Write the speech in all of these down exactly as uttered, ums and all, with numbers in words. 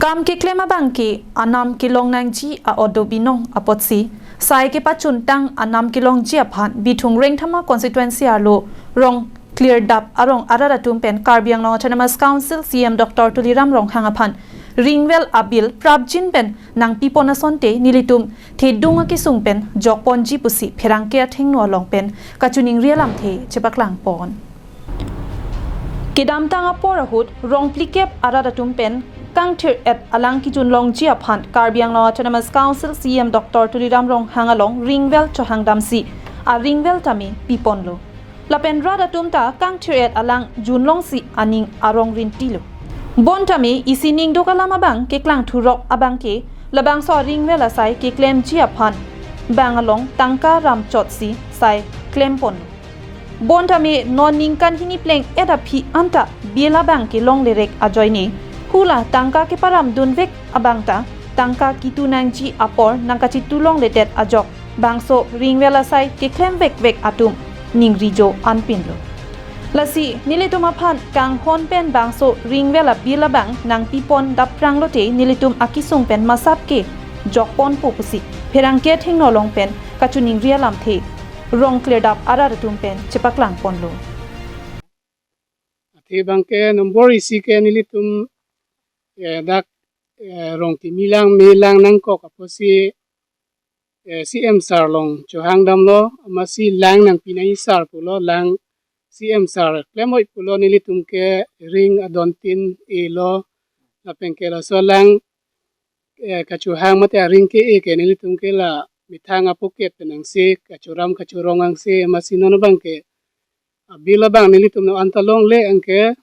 Kam keklem abang ke anam kelong nangji a-odo binong apotsi sai kepachuntang anam kelongji aphan Bithung Rengthama constituency arlo rong Klirdap arong arat atum pen Karbi Anglong Autonomous Council C E M Doctor Tuliram Ronghang aphan ringvela bill prapjin pen nangpipon asonte nelitum thedung akesung pen jokponji pusi pherangke athengno along pen kachiningri alamthe chepaklangpon. Kedamtang apor ahut rong phlikep arat atum pen kangthir-et alang kejun longji aphan Karbi Anglong Autonomous Council C E M Doctor Tuliram Ronghang along ringvela chohangdamsi aringvela tame piponlo. Lapen rat atum ta kangthir-et alang junlongsi aning arong rintilo. Bonta me isi ningduk alam abang keklangthurok abang ke labangso aringvela sai keklemji aphan bang along tangka ramchotsi sai klempon. Bonta me non ningkan hini pleng-et aphi anta bill abang kelonglerek ajoine hula tangka keparamdunvek abang ta tangka kitu nangji apor nangkachitulongledet ajok bangso ringvela sai keklem vekvek atum ningri jo anpinlo. Lasi nelitum aphan kanghon pen bangso ringvela bill abang nangpipon daprang lote nelitum akesung pen masap ke jokponpo pusi pherangke athengno along pen kachiningri alamthe rong Klirdap arat atum pen chepaklangponlo. Athe abang ke nombor isi ke nelitum, eh, dak, eh, rong kimi lang me lang nangkok apotsi, eh, C E M sir along chohangdamlo, amatsi lang nangpi nangji sir pulo, lang C E M sir klem oi pulo, nelitum ke ring adontin elo, lapen ke laso lang, eh, kachohang mate aring ke-e ke nelitum ke la methang apocket pen angse, kachoram kachorong angse, amatsi non abang ke abill abang nelitum non anta longle anke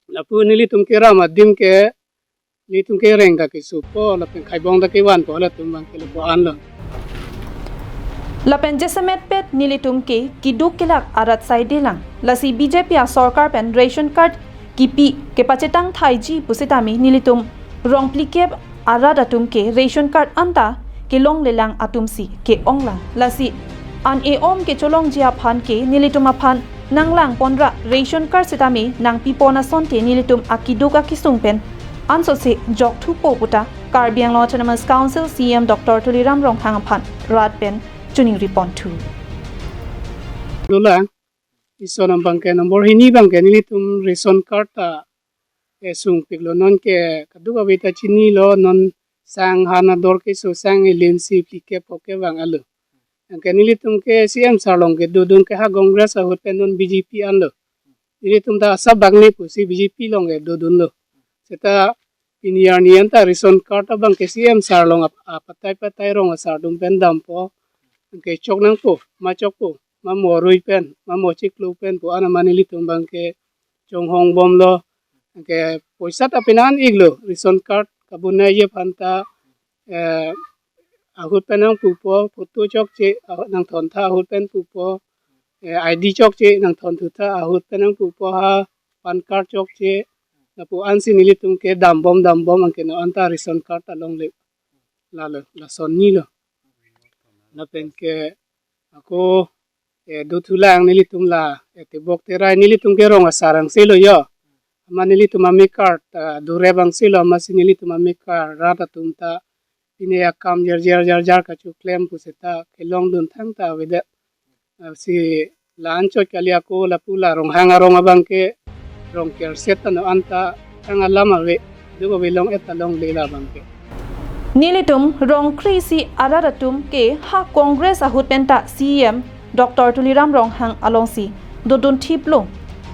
lapu nelitum keram adim ke nelitum kereng ta kesupo lapen khaibong ta kevanpo, latum abang ke lapu anlo. Lapen jasemet pet nelitum ke keduk kelak arat saidelang. Lasi B J P asorkar pen ration card kipi kepachetang thaiji pusitame nelitum rong phlikep arat atum ke ration card anta kelonglelang atumsi ke-onglang. Lasi an e-om kecholongji aphan ke nelitum aphan nanglangponra ration card sitame nangpipon asonte nelitum akeduk akesung pen ansose jokthupo puta Karbi Anglong Autonomous Council C E M Doctor Tuliram Ronghang aphan rat pen chiningriponthu. Lula, ison abang ke nombor hini abang ke nelitum ration card ta, eh, sungpiklo, non ke kadokave ta chinilo, non sang han ador keso sang elensi phlikep phokep vang alo. Anke nelitum ke C E M sir along kedodun ke ha Congress ahut pen non B J P anlo. Nelitum ta asa bangne pusi B J P along kedodunlo. Seta pini arni anta ration card abang ke C E M sir along ap-, apatai patai rong asar atum pen dampo. Anke chok nangpo, ma chokpo, ma mo rui pen, ma mo chiklo pen pu ana ma nelitum abang ke chonghongbomlo. Anke poisa ta penan iklo, ration card kabunai je aphan ta, eh, ahut pen nangpupo, photo chokche, ah, nangthontha ahut pen pupo, eh, I D chokche, nangthonthu tha ahut pen nangpupo, ha PAN card chokche, lapu ansi nelitum ke dambom dambom anke non anta ration card ta longle. Lalo, lason nilo. Lapen ke ako, eh, dothulang nelitum la, eh, tebok terai nelitum ke rong asar angselo yo. Ama nelitum amekar ta durep angselo, amatsi nelitum amekar rat atum ta pine akam jer jer jer jer kachoklem puseta kelongdun thangta avedet. Lasi la-an chot kali ako lapu la Ronghang arong abang ke rong kerset ta non anta thang alam ave, duk ave long-et ta longle labang ke. Nelitum rong kre-isi arat atum ke ha Congress ahut penta C E M Doctor Tuliram Ronghang alongsi dodun thiplo.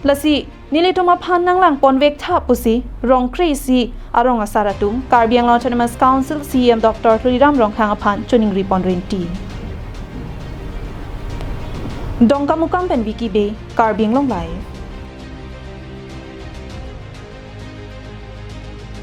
Lasi nelitum aphan nanglangponvek tha pusi rong kre-isi arong asar atum Karbi Anglong Autonomous Council C E M Doctor Tuliram Ronghang aphan chiningriponrinti. Dongkamukam pen Vicky Bey, Karbi Anglong Live.